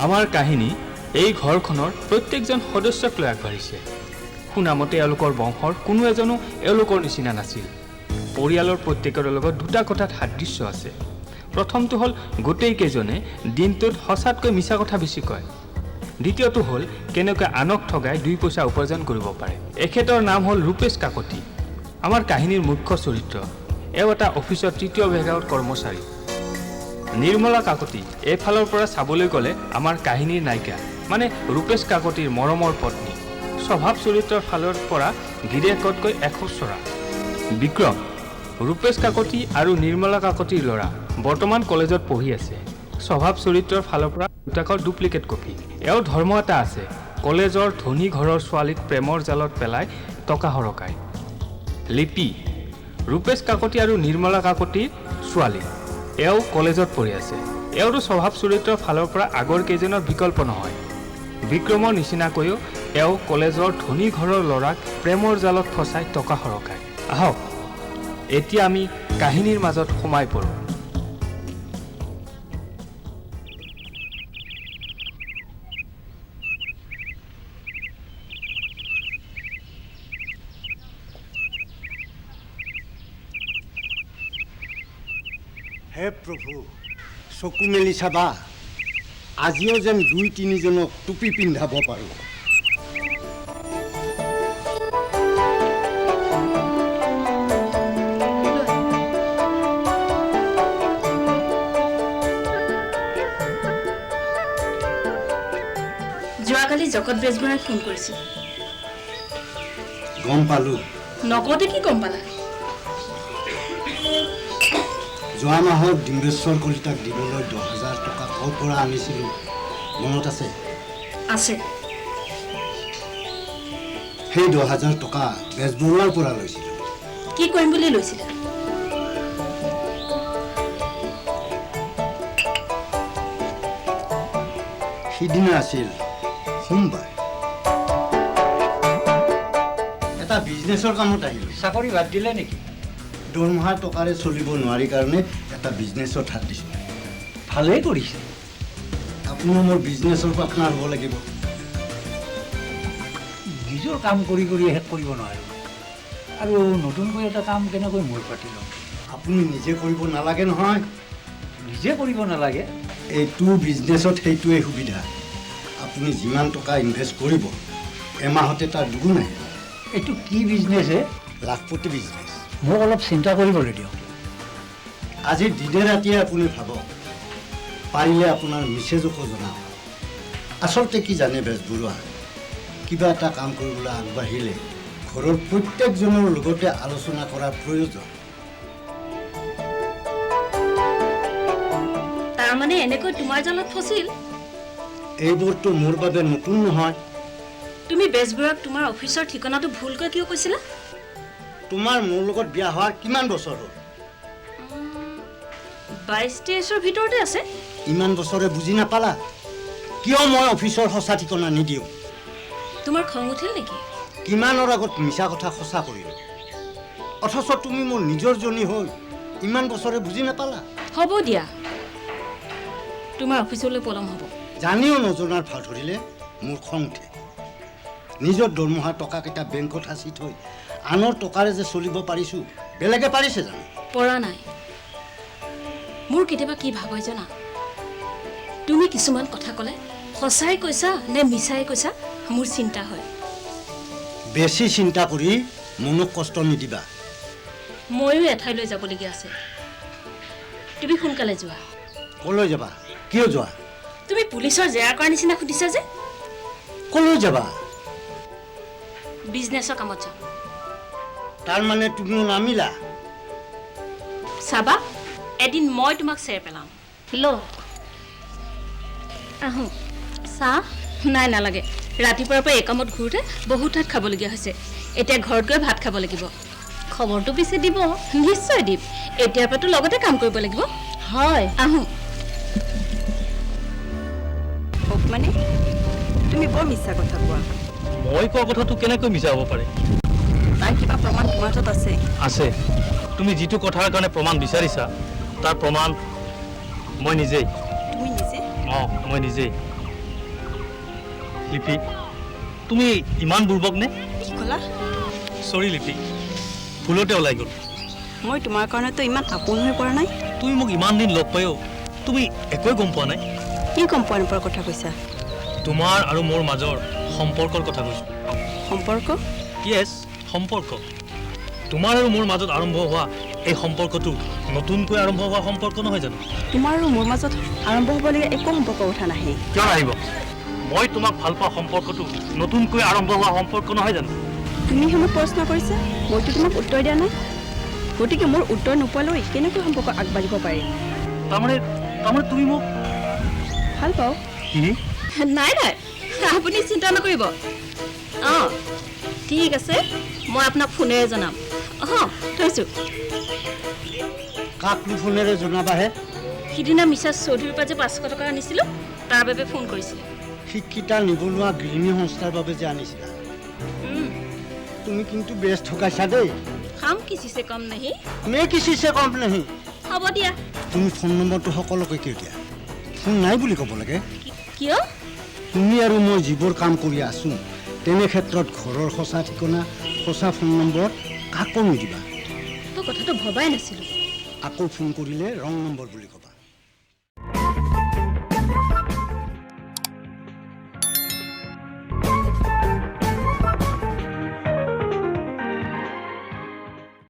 আমাৰ কাহিনী এই ঘৰখনৰ প্ৰত্যেকজন সদস্যক লৈ আগবাঢ়িছে। শুনামতে এওঁলোকৰ বংশৰ কোনো এজনো এওঁলোকৰ নিচিনা নাছিল। পৰিয়ালৰ প্ৰত্যেকৰে লগত দুটা কথাত সাদৃশ্য আছে। প্ৰথমটো হ'ল গোটেইকেইজনে দিনটোত সঁচাতকৈ মিছা কথা বেছি কয়। দ্বিতীয়টো হ'ল কেনেকৈ আনক ঠগাই দুই পইচা উপাৰ্জন কৰিব পাৰে। এখেতৰ নাম হ'ল ৰূপেশ কাকতি, আমাৰ কাহিনীৰ মুখ্য চৰিত্ৰ। এওঁ এটা অফিচৰ তৃতীয় বিভাগৰ কৰ্মচাৰী। নিৰ্মলা কাকতি এইফালৰ পৰা চাবলৈ গ'লে আমাৰ কাহিনীৰ নায়িকা, মানে ৰূপেশ কাকতিৰ মৰমৰ পত্নী। স্বভাৱ চৰিত্ৰৰ ফালৰ পৰা গিৰিয়েকতকৈ এখোজ চৰা। বিক্ৰম ৰূপেশ কাকতি আৰু নিৰ্মলা কাকতিৰ ল'ৰা, বৰ্তমান কলেজত পঢ়ি আছে। স্বভাৱ চৰিত্ৰৰ ফালৰ পৰা দেউতাকৰ ডুপ্লিকেট কপি। এওঁৰ ধৰ্ম এটা আছে, কলেজৰ ধনী ঘৰৰ ছোৱালীক প্ৰেমৰ জালত পেলাই টকা সৰকায়। লিপি ৰূপেশ কাকতি আৰু নিৰ্মলা কাকতিৰ ছোৱালী, এওঁ কলেজত পঢ়ি আছে। এওঁৰো স্বভাৱ চৰিত্ৰৰ ফালৰ পৰা আগৰ কেইজনৰ বিকল্প নহয়। বিক্ৰমৰ নিচিনাকৈও এওঁ কলেজৰ ধনী ঘৰৰ ল'ৰাক প্ৰেমৰ জালত ফচাই টকা সৰকায়। আহক এতিয়া আমি কাহিনীৰ মাজত সোমাই পৰোঁ। হে প্ৰভু, চকু মেলি চাবা, আজিও যেন দুই তিনিজনক টুপি পিন্ধাব পাৰোঁ। যোৱাকালি জগত বেজবৰুৱাই ফোন কৰিছিল। গম পালোঁ। নকওঁতে কি গম পালা? যোৱা মাহত ডিম্বেশ্বৰ কলিতাক দিবলৈ 10,000 টকা ক'ৰ পৰা আনিছিলোঁ মনত আছে? আছে। সেই 10,000 টকা বেজবৰুৱাৰ পৰা লৈছিলোঁ। কি কৰিম বুলি লৈছিলা? সিদিনা আছিল সোমবাৰ। এটা বিজনেছৰ কামত আহিলোঁ। চাকৰি বাদ দিলে নেকি? দৰমহাৰ টকাৰে চলিব নোৱাৰি কাৰণে এটা বিজনেছত হাত দিছোঁ। ভালেই কৰিছে। আপুনিও মোৰ বিজনেছৰ পাৰ্টনাৰ হ'ব লাগিব। নিজৰ কাম কৰি কৰি শেষ কৰিব নোৱাৰোঁ, আৰু নতুনকৈ এটা কাম কেনেকৈ মূৰ পাতি ল'ম? আপুনি নিজে কৰিব নালাগে নহয়। নিজে কৰিব নালাগে? এইটো বিজনেছত সেইটোৱেই সুবিধা। আপুনি যিমান টকা ইনভেষ্ট কৰিব এমাহতে তাৰ দুগুণ আহিব। এইটো কি বিজনেছ হে? লাখপতি বিজনেছ। মোক অলপ চিন্তা কৰিবলৈ দিয়ক। আজি দিনে ৰাতিয়ে আপুনি ভাবক, পাৰিলে আপোনাৰ মিছেজকো জনাওক। আচলতে কি জানে বেজবৰুৱা, কিবা এটা কাম কৰিবলৈ আগবাঢ়িলে ঘৰৰ প্ৰত্যেকজনৰ লগতে আলোচনা কৰাৰ প্ৰয়োজন। তাৰমানে এনেকৈ তোমাৰ জালত ফচিল? এইবোৰতো মোৰ বাবে নতুন নহয়। তুমি বেজবৰুৱাক তোমাৰ অফিচৰ ঠিকনাটো ভুলকৈ কিয় কৈছিলা? তোমাৰ মোৰ লগত বিয়া হোৱাৰ কিমান বছৰ হ'ল? 22-23ৰ ভিতৰতে আছে। ইমান বছৰে বুজি নাপালা কিয় মই অফিচৰ সঁচা ঠিকনা নিদিওঁ? তোমাৰ খং উঠিল নেকি? কিমানৰ আগত মিছা কথা সঁচা কৰিলোঁ, অথচ তুমি মোৰ নিজৰ জনী হৈ ইমান বছৰে বুজি নাপালা। হ'ব দিয়া, তোমাৰ অফিচলৈ পলম হ'ব। জানিও নজনাৰ ভাও ধৰিলে মোৰ খং উঠে। নিজৰ দৰমহা টকাকেইটা বেংকত সাঁচি থৈ আনৰ টকাৰে যে চলিব পাৰিছোঁ, বেলেগে পাৰিছে জানো? পৰা নাই। মোৰ কেতিয়াবা কি ভাৱ হয় জানা, তুমি কিছুমান কথা ক'লে সঁচাই কৈছা নে মিছাই কৈছা মোৰ চিন্তা হয়। বেছি চিন্তা কৰি মনক কষ্ট নিদিবা। ময়ো এঠাইলৈ যাবলগীয়া আছে, তুমি সোনকালে যোৱা। ক'লৈ যাবা? কিয় যোৱা? তুমি পুলিচৰ জেৰা কৰাৰ নিচিনা সুধিছা যে। ক'লৈ যাবা? বিজনেছৰ কামত যাম। তাৰমানে তুমিও নামিলা? চাবা, এদিন মই তোমাক চেৰ পেলাম। ল আহোঁ। চাহ নাই, নালাগে। ৰাতিপুৱাৰ পৰা এই কামত ঘূৰোঁতে বহুত ঠাইত খাবলগীয়া হৈছে। এতিয়া ঘৰত গৈ ভাত খাব লাগিব। খবৰটো পিছে দিব? নিশ্চয় দিম। এতিয়াৰ পৰাতো লগতে কাম কৰিব লাগিব। হয়, আহোঁ। মানে তুমি বৰ মিছা কথা কোৱা। মই কোৱা কথাটো কেনেকৈ মিছা হ'ব পাৰে? তাৰ কিবা প্ৰমাণ তোমাৰ তাত আছে? আছে। তুমি যিটো কথাৰ কাৰণে প্ৰমাণ বিচাৰিছা তাৰ প্ৰমাণ মই নিজেই। তুমি নিজে? অঁ, মই নিজেই। লিপি, তুমি ইমান বুৰ্বক নে? কি ক'লা? চৰি লিপি, ভুলতে ওলাই গ'ল। মই তোমাৰ কাৰণেতো ইমান আপোন হৈ পৰা নাই। তুমি মোক ইমান দিন লগ পায়ো তুমি একোৱে গম পোৱা নাই। কি গম পোৱা নোপোৱাৰ কথা কৈছা? তোমাৰ আৰু মোৰ মাজৰ সম্পৰ্কৰ কথা কৈছোঁ। সম্পৰ্ক? য়েছ, সম্পৰ্ক। তোমাৰ আৰু মোৰ মাজত আৰম্ভ হোৱা এই সম্পৰ্কটো নতুনকৈ আৰম্ভ হোৱা সম্পৰ্ক নহয় জানো? তোমাৰ আৰু মোৰ মাজত আৰম্ভ হ'বলগীয়া একো সম্পৰ্কৰ কথা নাহে। কিয় নাহিব? মই তোমাক ভাল পোৱা সম্পৰ্কটো নতুনকৈ আৰম্ভ হোৱা সম্পৰ্ক নহয় জানো? তুমিহে মোক প্ৰশ্ন কৰিছা, মইতো তোমাক উত্তৰ দিয়া নাই। গতিকে মোৰ উত্তৰ নোপোৱালৈ কেনেকৈ সম্পৰ্ক আগবাঢ়িব পাৰিম? তাৰমানে তাৰমানে তুমি মোক ভাল পাওঁ? কি? নাই নাই, আপুনি চিন্তা নকৰিব। অঁ, ঠিক আছে, মই আপোনাক ফোনেৰে জনাম। অঁ, থৈছোঁ। কাকনো ফোনেৰে জনাবাহে? সিদিনা মিছেছ চৌধুৰীৰ পৰা যে 500 টকা আনিছিলোঁ, তাৰ বাবে ফোন কৰিছিলে। শিক্ষিতা নিবনুৱা গৃহিণী সংস্থাৰ বাবে যে আনিছিলা? তুমি কিন্তু বেছ ঠগাইছা দেই। हम किसी से कम नहीं। मैं किसी से कम नहीं। হ'ব দিয়া। তুমি ফোন নম্বৰটো সকলোকে কিয় দিয়া? ফোন নাই বুলি ক'ব লাগে। কিয়? তুমি আৰু মই যিবোৰ কাম কৰি আছোঁ, তেনে ক্ষেত্ৰত ঘৰৰ সঁচা ঠিকনা, সঁচা ফোন নম্বৰ কাকো নিদিবা। মই কথাটো ভবাই নাছিলোঁ। আকৌ ফোন কৰিলে ৰং নম্বৰ বুলি ক'বা।